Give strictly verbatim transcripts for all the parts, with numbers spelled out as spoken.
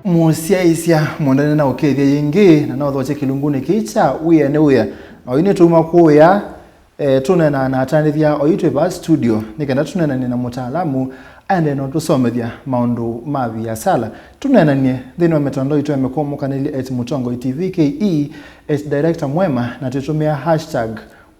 Mũsyaĩĩsya, mũendane na ũkethya yĩngĩ, na no ũthokye kĩlungunĩ kĩĩ kya wĩa nĩ wĩa. Na oyu nĩtũuma kũũya, eh, tũneenaa na atandĩthya oyu twĩ vaa studio, nĩ kenda tũneenanie na mũtaalamu aendee na ũtũsomethya maũndũ ma viasala. Tũneenanie nthĩnĩ wa mĩtandao itũ ya mĩkũmũkanĩlye at Mũtongoi T V K E, at Director Mwema, na twĩtũmĩa hashtag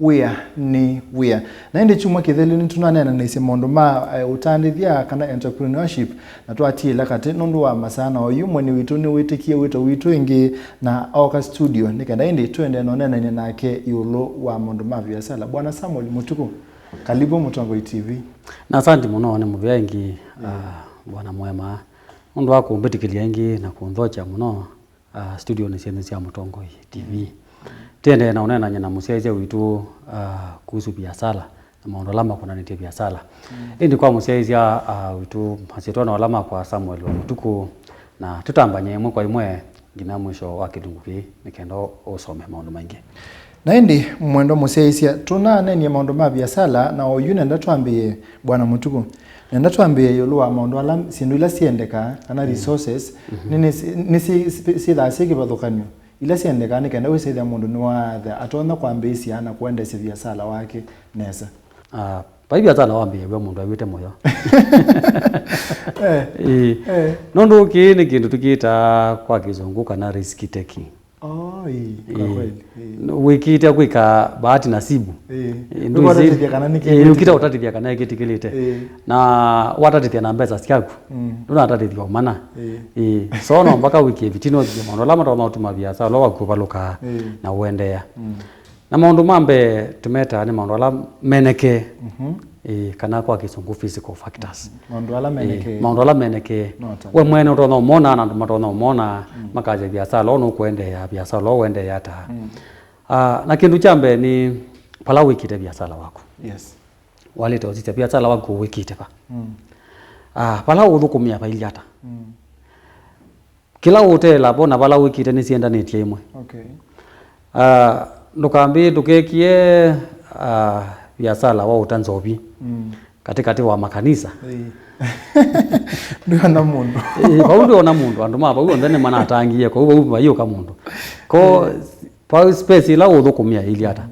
wĩa nĩ wĩa. Na ĩndĩ kyumwa kĩthelu nĩtũnaneenanĩisye maũndũ ma, eh, ũtandĩthya kana entrepreneurship, na twatiĩla katĩ nũndũ wa masaa, na oyu mwene witũ nĩwĩtĩkie wĩto witũ ĩngĩ na ooka studio nĩ kenda ĩndĩ tũendee na ũneenany'a nake ĩũlũ wa maũndũ ma viasala. Bwana Samuel Mũtuku, kalibu Mũtongoi T V. Na asanti mũno nĩ mũvea ĩngĩ, ah, Bwana Mwema, nũndũ wa kũmbĩtĩkĩlya ĩngĩ na kũnthokya mũno, ah, studionĩ syenyu sya Mũtongoi T V. Tĩendee na ũneenany'a na mũsyaĩĩsya witũ, ah, kuhusu viasala na maũndũ ala makonanĩtye viasala. Ĩndĩ kwa mũsyaĩĩsya, ah, witũ, masyĩtwa no ala makwa Samuel wa Mũtuku, na tũtambany'e ĩmwe kwa ĩmwe nginya mwisho wa kĩlungu kĩĩ nĩ kenda ũsome maũndũ maingĩ. Na ĩndĩ, mwendwa mũsyaĩĩsya, tũnaneenie maũndũ ma viasala, na oyu nenda twambĩĩe, Bwana Mũtuku, nenda twambĩĩe ĩũlũ wa maũndũ ala, syĩndũ ila syendekaa, kana resources, nĩ, nĩ, nĩ syĩ-, syĩthaa syĩ kĩvathũkany'o, ila syendekaa nĩ kenda wĩsĩthĩa mũndũ nĩwatha atonya kwambĩĩsya na kũendeesya viasala wake nesa. Ah, vai viasala wambĩĩaw'a mũndũ aiw'ĩte mũyo. Eh, Ĩĩ. Eh. Nũndũ kĩĩ nĩ kĩndũ tũkĩtaa kwa kĩsũngũ kana risk taking. Oh, ĩĩ, kwa Ĩĩ. kweli, ĩĩ. Wĩkĩte kwĩka bahati nasibu. Ĩĩ. Ĩĩ, Nĩkũtatĩthya kana nĩ ĩĩ, kĩndũ ũkĩta ũtatĩthya kana ĩkĩtĩkĩlĩte. Ĩĩ. Na watatĩthya na mbesa syaku, Mm. ndũnatatĩthya ũmana. Ĩĩ. Ĩĩ. So no mpaka wĩkie vitino thie maũndũ ala matonya ũtuma viasala ũla waku ũvalũkaa Ĩĩ. na ũendeea. Mm. Na maũndũ ma mbee tũmetaa nĩ maũndũ ala menekee, Mhm. ĩĩ, kana kwa kĩsũngũ physical factors. Maũndũ ala Ĩĩ, menekee. maũndũ ala menekee. No ta We mwene ũtonya ũmona na andũ matonya ũmona, Mm. makasya viasala ũũ nũkũendeea, viasala ũũ ũendeea ata. Mm. Ah, na kĩndũ kya mbee nĩ vala wĩkĩte viasala waku. Yes. Walĩte ũsisya viasala waku wĩkĩte va. Mm. Ah, vala ũthũkũmĩa vailyĩ ata. Mm. Kĩla ũteela vo na vala wĩkĩte nĩsyendanĩtye ĩmwe. Okay. Ah, ndũkambĩĩe, ndũkekie, ah, viasala wa ũta nzovi Mm. katĩkatĩ wa makanisa. Ĩĩ. Ndwĩona mũndũ. Ĩĩ, vau ndwĩona mũndũ, andũ ma vau onthe nĩmanatangie, kwoou vau vaiũka mũndũ. Ko Vau space ĩla ũthũkũmĩa ĩilyĩ ata?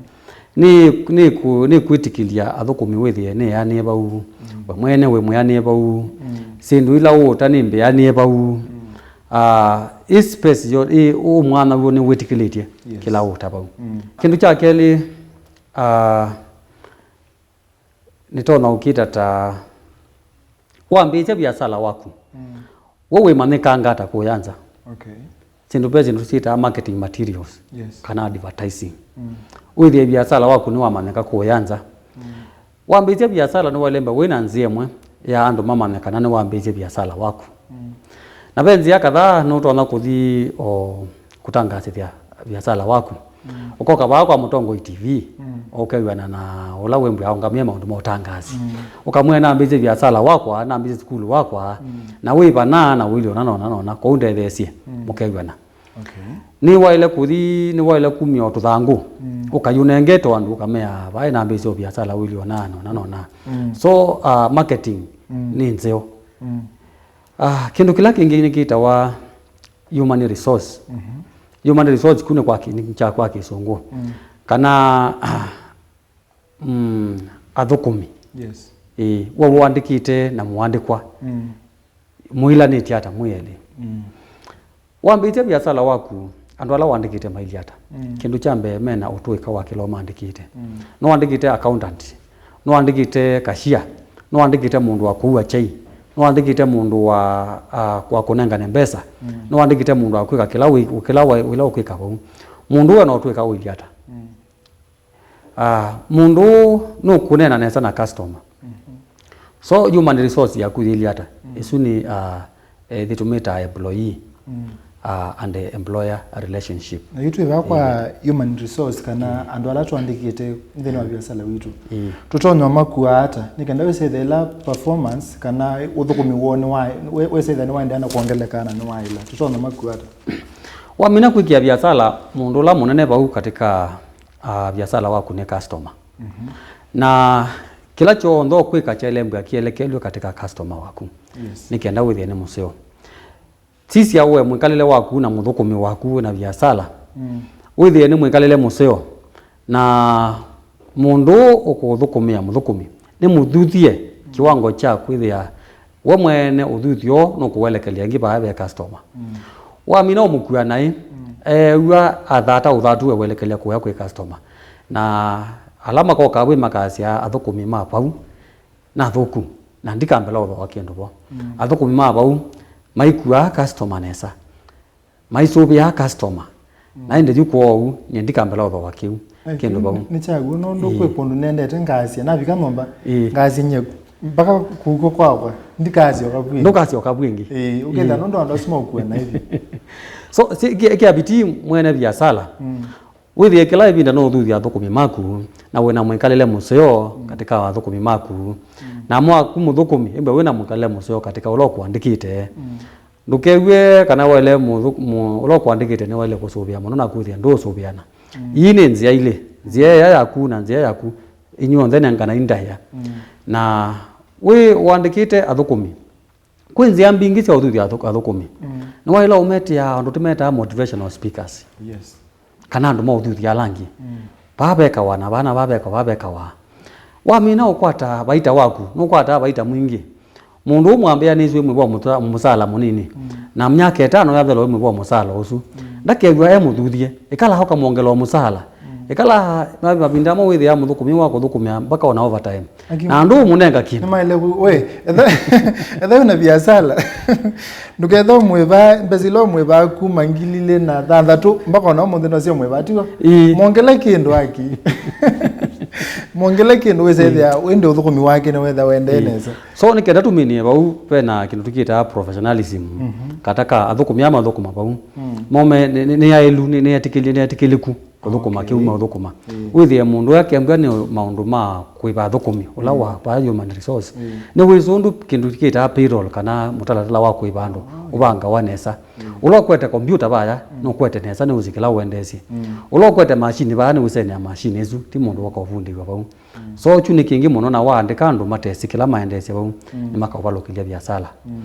Nĩ, nĩ kũ-, nĩ kwĩtĩkĩlya athũkũmi wĩthĩe nĩeanĩe vau, we mwene wĩ mwĩanĩe vau, syĩndũ ila ũũta nĩ mbĩanĩe vau. Ah, ĩ space yo, ĩ, ũ mwanya w'o nĩ wĩtĩkĩlĩtye Yes. kĩla ũũta vau. Mm. Kĩndũ kya kelĩ, ah, nĩtonya ũkĩta ta wambĩĩsya viasala waku. Mm. We wĩmanyĩkanga ata kũya nza? Okay. Syĩndũ, ve syĩndũ syĩtaa marketing materials Yes. kana advertising. Mm. Wĩthĩe viasala waku nĩwamanyĩka kũya nza. Mm. Wambĩĩsya viasala nĩwaĩle mbe wĩ na nzĩa ĩmwe ya andũ mamanye kana nĩwambĩĩsye viasala waku. Mm. Na ve nzĩa kadhaa nũtonya kũthi o kũtangaasĩthya viasala waku. Mm. Ũkoka vaa kwa Mũtongoi T V, Mm. ũkew'ana na ũla wĩmbwĩa aũngamĩe maũndũ ma ũtangaasi. Mm. Ũkamwĩa, "Nambĩĩsye viasala wakwa, nambĩĩsye sukulu wakwa, Mm. na wĩ vana, na ũilyĩ ũna, na ũna, na ũna, kwoou ndetheesye." Mm. Mũkew'ana. Okay. Nĩwaĩle kũthi, nĩwaĩle kumya o tũthangũ, Mm. ũkayũnengete o andũ, ũkamea, "Vaĩ nambĩĩsye o viasala ũilyĩ ũna, na ũna, na ũna." Mm. So, uh, marketing Mm. nĩ nzeo. Mm. Ah, kĩndũ kĩla kĩngĩ nĩkĩtawa human resource. Mhm. Human resource kĩu nĩ kwa kĩ-, nĩ kya kwa kĩsũngũ. Mm. Kana, ah, mm, athũkũmi. Yes. Ĩĩ, we ũandĩkĩte na mũandĩkwa. Mm. Mũilanĩtye ata mwĩ elĩ? Mm. Wambĩĩsya viasala waku, andũ ala ũandĩkĩte mailyĩ ata? Mm. Kĩndũ kya mbee, mena ũtũĩka wa kĩla ũmandĩkĩte. Mm. Nĩwaandĩkĩte accountant, nĩwaandĩkĩte cashier, nĩwaandĩkĩte mũndũ wa kũua kyai, nĩwaandĩkĩte mũndũ wa, ah, wa kũnengane mbesa, Mm. nĩwaandĩkĩte mũndũ wa kwĩka kĩla wĩ-, kĩla wa-, wĩla ũkwĩka vau. Mũndũ ũũ ena ũtũĩka ũilyĩ ata? Mm. Ah, mũndũ ũũ nũkũneena nesa na customer. Mhm. So, human resource yaku yĩilyĩ ata? Mm. Ĩsu nĩ, ah, eh, ĩthi tũmĩtaa employee, Mm. ah, and employer relationship. Na yu twĩ vaa kwa Ĩĩ. human resource kana andũ ala tũandĩkĩte nthĩnĩ wa viasala witũ. Ĩĩ. Tũtonya makua ata? Nĩ kenda wĩsĩthĩa ĩla performance kana ũthũkũmi woo nĩ wa, we-, wĩsĩthĩa nĩwaendeea na kwongeleka na nĩwaĩla. Tũtonya makua ata? Wamina kwĩkĩa viasala, mũndũ ũla mũnene vau katika, ah, viasala waku nĩ customer. Mhm. Na kĩla kyonthe ũkwĩka kyaĩle mbwĩa kĩelekelw'e katika customer waku. Yes. Nĩ kenda wĩthĩe nĩ mũseo. Sisya we mwĩkalĩle waku na mũthũkũmi waku wĩ na viasala. Mm. Wĩthĩe nĩ mwĩkalĩle mũseo na mũndũ ũkũthũkũmĩa mũthũkũmi. Nĩ mũthuthye kĩwango kya kwĩthĩa we mwene ũthuthyo nũkũwelekelya ĩngĩ vaa ve customer. Mm. Wamina ũmũkua naĩ, mm, eew'a athata ũthatu ewelekelya kũya kwĩ customer. Na ala makoka vau makasya athũkũmi ma vau na athũku, na ndikambela ũthooa kĩndũ vo. Mm. Athũkũmi ma vau maikuaa customer nesa, maisũvĩaa customer. Mm. Na ĩndĩ yu kwoou, nyie ndikambela ũthooa kĩu, eh, kĩndũ kĩu vau. Nĩ, nĩ kyaw'o, nũndũ, ĩĩ, kwĩ kũndũ nendete ngasya, navika nyũmba, ĩĩ, ngasya nyie mpaka kũkw'o kwakwa, ndikasyoka vu ĩngĩ. Ndũkasyoka vu ĩngĩ. Ĩĩ, ũkethĩa, ĩĩ, nũndũ andũ asu maũkua na ithi. So, si, kĩ, kĩavitii mwene viasala. Mm. Wĩthĩe kĩla ĩvinda nũũthuthya athũkũmi maku, na wĩ na mwĩkalĩle mũseo, mm, katĩ ka athũkũmi maku. Mm. Na mwaku mũthũkũmi, ĩmbwe wĩ na mwĩkalĩle mũseo katĩ ka ũla ũkũandĩkĩte. Mm. Ndũkew'e kana waĩle mũthũ-, mũ-, ũla ũkũandĩkĩte nĩwaĩle kũsũvĩa mũno na kwĩthĩa ndũũsũvĩana. Mm. Ii nĩ nzĩa ilĩ, nzĩa ĩya yaku na nzĩa yaku, inyw'onthe nengana indaĩa. Mm. Na wĩ ũandĩkĩte athũkũmi, kwĩ nzĩa mbingĩ sya ũthuthya athũ-, athũkũmi. Mm. Nĩwaĩle ũmetĩaa andũ tũmetaa motivational speakers. Yes. Kana andũ ma ũthuthya ala angĩ. Mm. Vaa vekawa na vaa na vaa vekawa, vaa vekawa. Wamina ũkwata vaita waku, nũkwataa vaita mwingĩ. Mũndũ ũmwe ambĩanĩisye wĩ mwĩvo wa mũta-, mũsala mũnini. Mm. Na myaka ĩtano yathelwa wĩ mwĩvo wa mũsala ũsu. Mm. Ndakew'a e mũthuthye. Ĩkala ũkamwongela o mũsala. Mm. Ĩkala ma-, mavinda amwe wĩthĩaa mũthũkũmi wa kũthũkũmĩa mpaka ona overtime. Aki- Na andũ ũmũnenga kĩndũ. Nĩmaĩle ku-, we, etha, etha wĩna viasala. Ndũketha ũmwĩva, mbesa ila ũmwĩva kuma ngili ilĩ na thanthatũ, mpaka ona ũmũnthĩ nosyo ũmwĩva, tigo? Ĩĩ. Mwongele kĩndũ aki. Mwongele kĩndũ wĩsethĩa, ĩĩ, ĩndĩ ũthũkũmi wake nĩwetha wendee, ĩĩ, nesa. So, nĩ kenda tũminĩe vau, vena kĩndũ tũkĩtaa professionalism. Mhm. Kata ka athũkũmi aa mathũkũma vau. Mm. Mome, nĩ, nĩ, nĩ aĩlu, nĩ, nĩ etĩkĩli-, nĩ etĩkĩlĩku kũthũkũma, okay, kĩu maũthũkũma. Mm. Wĩthĩe mũndũ akembwa nĩ maũndũ ma kũĩva athũkũmi, ũla, mm, wa, wa human resource. Mm. Nĩwĩsĩ ũndũ kĩndũ kĩtaa payroll kana mũtalatala wa kũĩva andũ, ah, ũvangawa nesa. Mm. Ũla ũkwete kompyuta vaya, mm, nũkwete nesa, nĩwĩsĩ kĩla ũendeesye. Mm. Ũla ũkwete machine vaya, nĩwĩsenea machine ĩsu, ti mũndũ woka ũvundĩw'a vau. Mm. So, kyu nĩ kĩngĩ mũno, na waandĩka andũ matesĩ kĩla maendeesye vau, mm, nĩmakaũvalũkĩlya viasala. Mm.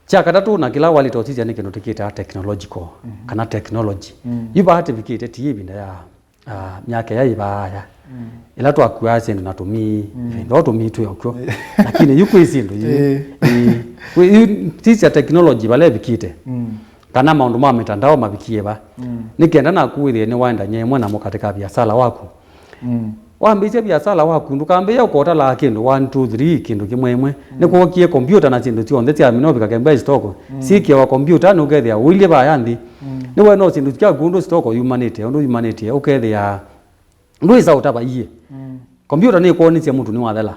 Kya katatũ, na kĩla walĩte ũsisya nĩ kĩndũ tũkĩtaa technological, mhm, kana technology. Mm. Yu vaa tũvikĩte ti ĩvinda ya, ah, myaka ĩya ĩvaaya. Mm. Ĩla twakuaa syĩndũ na tũmii, mm, ĩvinda o tũmii twĩ o kw'o. Eh. Lakini yu kwĩ syĩndũ yu. Eh. Ĩĩ. Kwĩ yu, sisya technology vala ĩvikĩte. Mm. Kana maũndũ ma mĩtandao mavikie va. Mm. Nĩ kenda naku wĩthĩe nĩwaendany'a ĩmwe namo katĩ ka viasala waku. Mm. Wambĩĩsya viasala waku, ndũkambĩĩe ũkotalaa kĩndũ one, two, three, kĩndũ kĩmwe ĩmwe. Mm. Nĩkwookie kompyuta na syĩndũ syonthe syamina ũvika kembwa isitoko. Mm. Syĩkĩawa kompyutanĩ ũkethĩa ũilye vaya nthĩ. Mm. Nĩwona o syĩndũ syaku ũndũ sitoko yumanĩte, ũndũ yumanĩte, ũkethĩa ndwĩsa ũtava iĩ. Mm. Kompyuta nĩkwonisye mũtu nĩwathela.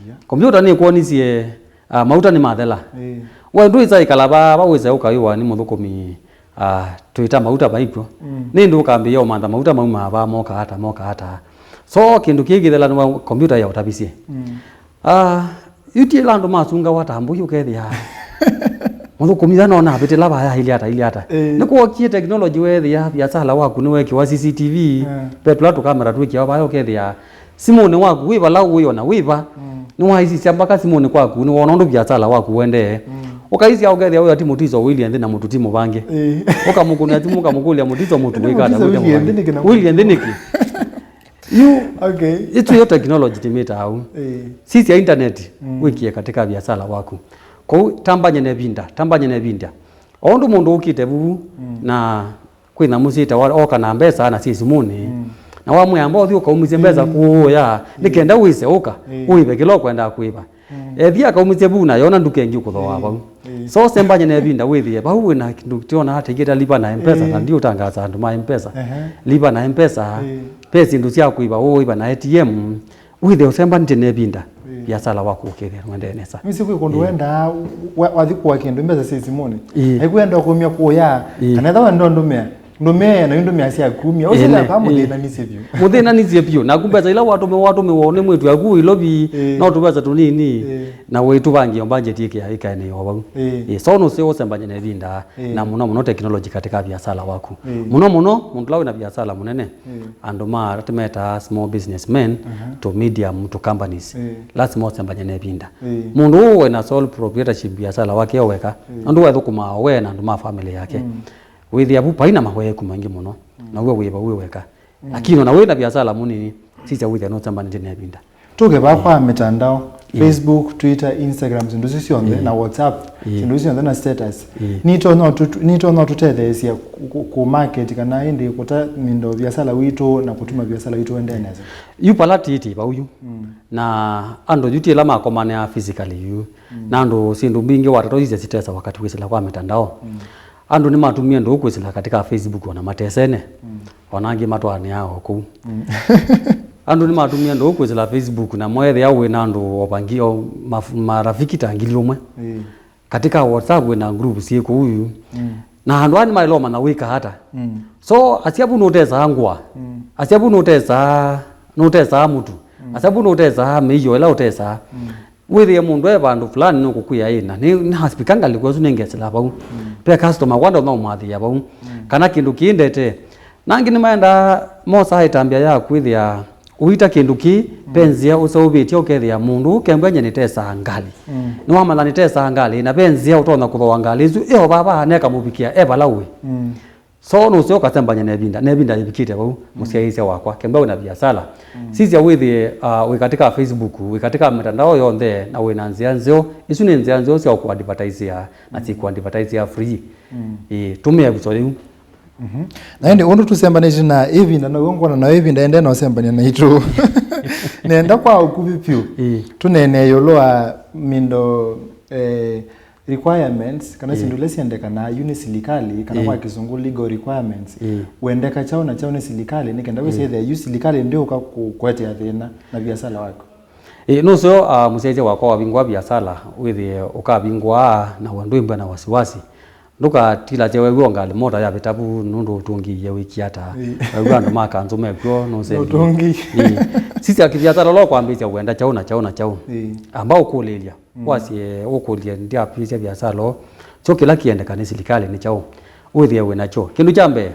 Yeah. Kompyuta nĩkwonisye, ah, mauta nĩmathela. Ĩĩ. We ndwĩsa ĩkala vaa, va wĩse ũkayũwa nĩ mũthũkũmi, ah, twĩta mauta maikw'o. Mm. Nĩ ndũ ũkambĩĩa ũmantha mauta maumaa vaa, moka ata, moka ata. So, kĩndũ kĩĩ kĩthela nĩwa kompyuta yaũtavisye. Mm. Ah, yu ti ĩla andũ masungawa ta mbũi ũkethĩa. Mũthũkũmi ya nona avĩtĩla vaya ili ata, ili ata. Ĩĩ. Nĩkwokie technology weethĩa viasala waku nĩwekiwa C C T V, yeah, ve tũla tũkamera twĩkiawa vaya ũkethĩa simũnĩ waku wĩ vala wĩ ona wĩ va, mm, nĩwaisisya mpaka simũnĩ kwaku, nĩwona ũndũ viasala waku ũendee. Mm. Ũkaisya ũkethĩa ũya ti mũtiso ũilyĩ nthĩ na mũtu ti mũvange. Ĩĩ. Ũkamũkũnĩa simũ ũkamũkũlya mũtiso mũtu wĩka ata, mũtiso wĩka ũilyĩ nthĩ nĩkĩ na mũvange. Ũilyĩ nthĩ nĩkĩ? Yu, okay, ĩtu yo technology tĩmĩtaa ũu. Ĩĩ. Sisya internet, mm, wĩkie katika viasala waku. Kwoou tambany'a na ĩvinda, tambany'a na ĩvinda. O ũndũ mũndũ ũkĩte vuvu, mm, na kwĩ nyamũ syĩtawa oka na mbesa na syĩ simũnĩ. Mm. Na wamwĩa amba ũthi ũkaumĩsye mbesa, mm, kũũya, nĩ kenda wĩse ũka, mm, ũĩve kĩla ũkwendaa kũĩva. Mm. Ethi akaumĩsye vu na yona nduka ĩngĩ ũkũthooa, mm, vau. Mm. So, sembany'a na ĩvinda wĩthĩe vau wĩna kĩndũ kĩona ata kĩta lipa na mpesa, mm, na ndiũtangaasa andũ ma mpesa. Ehe. Lipa na mpesa, mm, ve syĩndũ sya kũĩva, ũĩva na A T M. Wĩthĩe ũsembanĩtye na ĩvinda, ĩĩ, viasala waku ũkethĩa nũendee nesa. Nĩsĩ kwĩ kũndũ, ĩĩ, wendaa wa-, wathi kũa kĩndũ mbesa syĩ simũnĩ. Ĩĩ. Aikwenda ũkũmya kũya, ĩĩ, kana etha wenda ũndũmĩa, Ndũmĩa na yu ndũmĩa sya kumya. Ũcio Ĩĩ, nĩ- nĩ- ĩĩ. Mũthĩnanisye vyũ. Mũthĩnanisye vyũ. Naku mbesa ila watũmĩwa, watũmĩwa nĩ mwĩĩtu waku Nairobi, Ĩĩ. no tũmbesa tũnini, Ĩĩ. na wĩtũvangie o budget ĩkĩa ĩkaenea o vau. Ĩĩ. Ĩĩ, so nũseo ũsembany'a na ĩvinda, Ĩĩ. na mũno mũno technology katika biasala waku. Ĩĩ. Mũno mũno, mũndũ ũla wĩna biasala mũnene, Ĩĩ. andũ ma, tũmetaa small businessmen, Aha. to medium, to companies. Ĩĩ. Lazima ũsembany'a na ĩvinda. Ĩĩ. Mũndũ ũũ wĩna sole proprietorship biasala wake o weka, Ĩĩ. nũndũ wethũkũmaa o we na andũ ma family yake. Mm. Wĩthĩa vu paina maweeku maingĩ mũno, Mm. na uwe wĩ vau wĩ weka. Mm. Lakini ona wĩ na biasala mũnini, sisya wĩthĩa nũsembanĩtye na ĩvinda. Tũke vaa kwa mitandao, Ĩĩ. Facebook, Twitter, Instagram, syĩndũ isu syonthe, Ĩĩ. na WhatsApp, Ĩĩ. syĩndũ isu syonthe na status. Ĩĩ. Nitonya ũtũ-, nitonya ũtũtetheesya ku-, ku-, ku market kana ĩndĩ kũta mindo biasala witũ na kũtuma biasala witũ ũendee nesa. Yu pala titi vau yu. Mm. Na andũ yu ti ĩla makomanĩa physically yu. Mm. Na andũ syĩndũ mbingĩ watata sisya sitesa wakati wĩsĩla kwa mitandao. Mm. Andũ nĩmatumie ndũũ kwĩsĩla katika Facebook ona matesene, Mm. ona angĩ matwaanĩaa o kũu. Mm. Andũ nĩmatumie ndũũ kwĩsĩla Facebook na mwethĩa wĩ na andũ o vangi, o maf-, marafiki ta ngili ũmwe. Ĩĩ. Katika WhatsApp wĩ na group syĩ kũu yu. Mm. Na andũ aa nĩmaĩlomana wĩka ata. Mm. So, asya vu nũtesaa ngũa. Mm. Asya vu nũtesaa, nũtesaa mũtu. Mm. Asya vu nũtesaa mĩio ĩla ũtesaa. Mm. Wĩthĩe mũndũ e vandũ fulani nũkũkwĩa ĩna, nĩ, nĩ aspika ngalĩko ĩsu nĩngesĩla vau. Mm. Ve customer kwa ndonya ũmwathĩĩa vau. Mm. Kana kĩndũ kĩĩ ndete. Na angĩ nĩmaendaa mosaa ĩtambya ya kwĩthĩa ũita kĩndũ kĩĩ, Mm. ve nzĩa ũseũvĩtye ũkethĩa mũndũ ũũ kembwa nye nĩtesaa ngalĩ. Mm. Nĩwamanya nĩtesaa ngalĩ, na ve nzĩa ũtonya kũthooa ngalĩ ĩsu, ĩo vava nekamũvikĩa e vala ũĩ. Mm. So, nũseo ũkasembany'a na ĩvinda, na ĩvinda yĩvikĩte vau, Mm. mũsyaĩĩsya wakwa, kemba wĩna viasala. Mm. Sisya wĩthĩe, ah, wĩ katika Facebook, wĩ katika mitandao yonthe, na wĩna nzĩa nzeo, isu nĩ nzĩa nzeo sya kũadvertisea, na Mm. syĩkũadvertisea free. Mm. Ĩĩ, tũmĩa ĩvuso yĩu. Mhm. Na ĩndĩ ũndũ tũsembanĩtye na ĩvinda, now'o ngwona nayo ĩvinda ĩendee na ũsembany'a naitũ. Nenda kwa ũkuvĩ vyũ, Ĩĩ. tũneenee ĩũlũ wa mindo, eh, requirements, kana Ĩĩ. syĩndũ ila syendekanaa yu nĩ silikalĩ, kana Ĩĩ. kwa kĩsũngũ legal requirements. Ĩĩ. Wendeka kyaũ na kyaũ nĩ silikalĩ, nĩ kenda Ĩĩ. wĩsethĩa yu silikalĩ ndĩũka kũkwetea thĩna na viasala waku. Ĩĩ, nũseo, ah, mũsyaĩĩsya wakwa wavingũa viasala, wĩthĩe ũkavingũa na wendwĩmbwa na wasiwasi. Ndũkatilasya wew'a ngalĩ mota yavĩta vu nũndũ ũtũngĩie wĩkie ata. Ĩĩ. Wew'a andũ ma kanzũ mekw'o, nũsembie. Nũtũngĩie. Ĩĩ. Sisya kĩviasala ũla ũkwambĩĩsya wenda kyaũ na kyaũ na kyaũ. Ĩĩ. Amba ũkũlĩlya. Mm. Wasye ũkũlye ndyambĩĩsya viasala ũũ. Kyo kĩla kĩendeka nĩ silikalĩ nĩ kyaũ? Wĩthĩe wĩ nakyo. Kĩndũ kya mbee,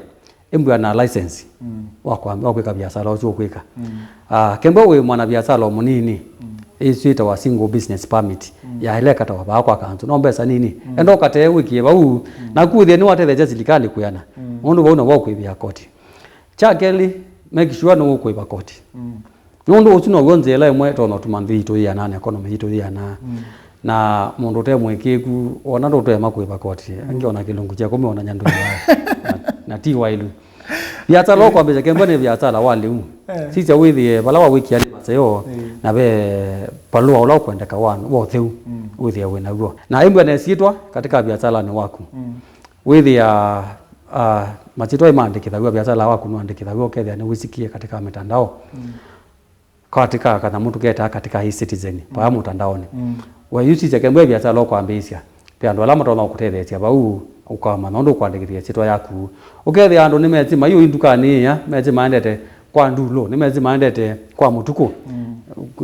ĩmbwa na license Mm. wa kwa-, wa kwĩka viasala ũsu ũkwĩka. Mm. Ah, kembwa wĩ mwana viasala o mũnini, Mm. ĩsu ĩtawa single business permit, Mm. ya ĩla ĩkatawa vaa kwa kanzũ. No mbesa nini. Mm. Enda ũkatee wĩkie vau, Mm. naku wĩthĩe nĩwatetheesya silikalĩ kwĩana. Mm. Nũndũ vau navo ũkwĩvĩa koti. Kya kelĩ, make sure nĩũkũĩva koti. Mm. Nũndũ ũsu now'o nzĩa ĩla ĩmwe ĩtonya ũtuma nthĩ yitũ yĩanaa na economy yitũ yĩanaa. Mm. Na mũndũ ũte mũĩkĩĩku, ona ndũtũema kũĩva koti, angĩ ona kĩlungu kya kũmĩ ona nyandũ na, na ti wailu. Viasala ũkwambĩĩsya kembwa nĩ viasala wa lĩu. Eh. Sisya wĩthĩe vala wawĩkia nĩ vaseo, Eh. na ve valũa ũla ũkwendeka wa, wa ũtheu, Mm. wĩthĩe wĩ naw'o. Na ĩmbwa na ĩsyĩtwa katika viasalanĩ waku. Mm. Wĩthĩa, ah, masyĩtwa ĩmaandĩkĩthaw'a, viasala waku nũandĩkĩthaw'a, ũkethĩa nĩwĩsikie katika mitandao. Mm. Katika kanyamũ tũketaa katika e-citizen, Mm. vaa mũtandaonĩ. Mm. Weyusisya kembwa viasala ũkwambĩĩsya. Ve andũ ala matonya kũtetheesya vau, ũkamanya ũndũ ũkwandĩkĩthya ĩsyĩtwa yaku. Ũkethĩa andũ nĩmesĩ maiũ ndukanĩ ĩya, mesĩ maendete kwa Ndulũ, nĩmesĩ maendete kwa Mũtukũ. Mm.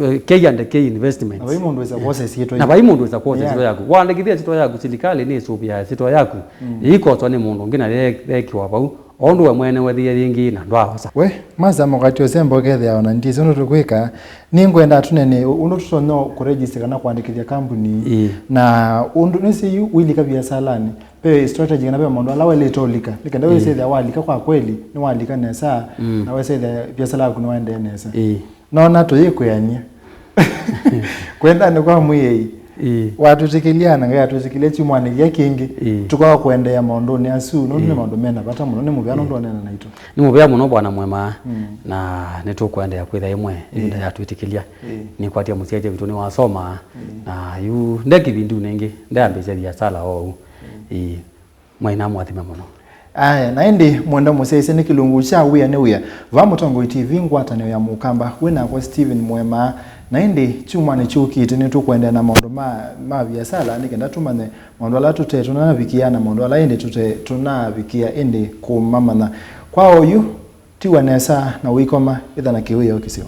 Eh, K and K Investments. Na vai mũndũ wĩsa kwosa ĩsyĩtwa Na vai mũndũ wĩsa kwosa Yeah. ĩsyĩtwa yaku. Waandĩkĩthya ĩsyĩtwa yaku, silikalĩ nĩsũvĩaa ĩsyĩtwa yaku. Mm. Ĩikoswa nĩ mũndũ ũngĩ na ye-, yekiwa vau. O ũndũ we mwene wethĩie yĩngĩ na ndwaosa. We, masa mũkati ũsemba ũkethĩa ona ndĩsĩ ũndũ tũkwĩka. Nĩngwenda tũnene ũndũ tũtonya kũregister kana kwandĩkĩthya kambuni. Ĩĩ. Na ũndũ nĩsĩ yu wĩlika viasalanĩ. Ve strategy kana ve maũndũ ala waĩlĩte ũlika. Nĩ kenda Ĩĩ. wĩsethĩa walika kwa kweli, nĩwalika nesa, Mm. na wĩsethĩa viasala yaku nĩwaendee nesa. Ĩĩ. Nona tũyĩkwĩanĩa. Kwenda nĩ kwa Mwĩai. Ĩĩ. Watwĩtĩkĩlya na Ngai atwĩtĩkĩlya kyumwanĩ kĩla kĩngĩ. Ĩĩ. Tũkoa kũendeea maũndũnĩ asu, nũndũ nĩ Ĩĩ. maũndũ mena vata mũno, nĩ mũvea nũndũ wanena naitũ. Nĩ mũvea mũno bwana mwema, Mm. na nĩtũkũendeea kwĩtha ĩmwe, ĩvinda Ĩĩ. yatwĩtĩkĩlya. Ĩĩ. Nĩkwatya mũsyaĩtya witũ nĩwasoma, Ĩĩ. na yu nde kĩvindunĩ ĩngĩ, ndeambĩĩsya viasala oou. Ĩĩ. Mwai namũathime mũno. Aya, na ĩndĩ mwenda mũsyaĩĩsya nĩ kĩlungu kya wĩa nĩ wĩa. Vaa Mũtongoi T V ngwatanĩo ya Mũkamba, wĩ nakwa Steven Mwema, Na ĩndĩ kyumwanĩ kyũkĩte nĩtũkũendeea na maũndũ ma, ma viasala nĩ kenda tũmanye maũndũ ala tũte tũnavikĩa na maũndũ ala ĩndĩ tũte tũnavikĩa ĩndĩ kũmamanya. Kwa oyu, tiwa nesa na ũikoma, ĩtha na kĩwĩoo kĩseo.